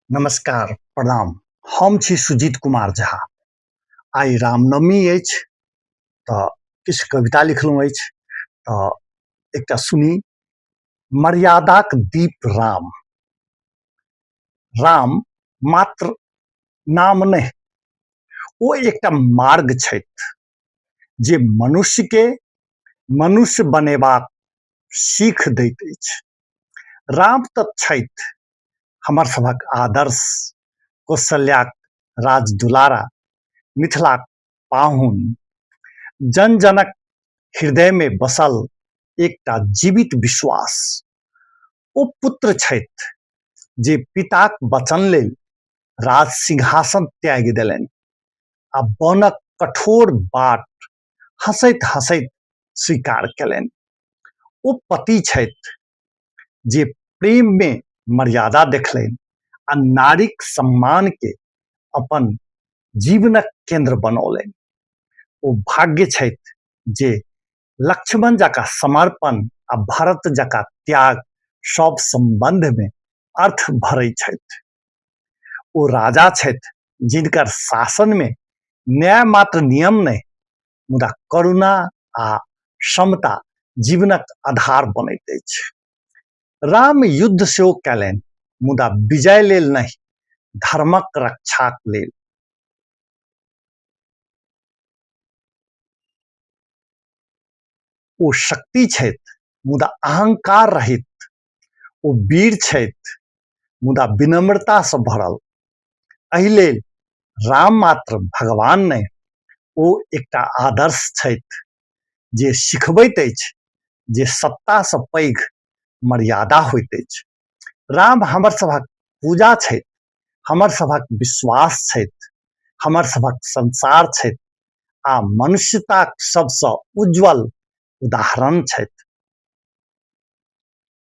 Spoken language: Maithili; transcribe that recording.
नमस्कार, प्रणाम। हम छी सुजीत कुमार झा। आइ रामनवमी अछि तऽ किछु कविता लिखलहुँ अछि, तऽ एकटा सुनी। मर्यादाक दीप राम। राम मात्र नाम नहि, ओ एकटा मार्ग छथि जे मनुष्यके मनुष्य बनेबाक सीख दैत अछि। राम तऽ छथि हमर सभक आदर्श, कौशल्याक राजदुलारा, मिथिलाक पाहुन, जन जनक हृदयमे बसल एकटा जीवित विश्वास। ओ पुत्र छथि जे पिताक वचन लेल राज सिंहासन त्यागि देलनि आ वनक कठोर बाट हँसैत हँसैत स्वीकार कयलनि। ओ पति छथि जे प्रेम में मर्यादा देखलनि आ नारीक सम्मान के अपन जीवनक केंद्र बनौलनि। ओ भाग्य छथि जे लक्ष्मण जकाँ समर्पण आ भरत जकाँ त्याग सब संबंध में अर्थ भरै छथि। ओ राजा छथि जिनकर शासन में न्याय मात्र नियम नहि, मुदा करुणा आ समता जीवनक आधार बनैत अछि। राम युद्ध सेहो कयलनि, मुदा विजय लेल नहि, धर्मक रक्षाक लेल। ओ शक्ति छथि, मुदा अहंकार रहित। ओ वीर छथि, मुदा विनम्रतासँ भरल। एहि लेल राम मात्र भगवान नहि, ओ एकटा आदर्श छथि जे सिखबैत अछि जे सत्तासँ पैघ मर्यादा होइत अछि। राम हमर सभक पूजा छथि, हमर सभक विश्वास छथि, हमर सभक संसार छथि आ मनुष्यताक सबसँ उज्ज्वल उदाहरण छथि।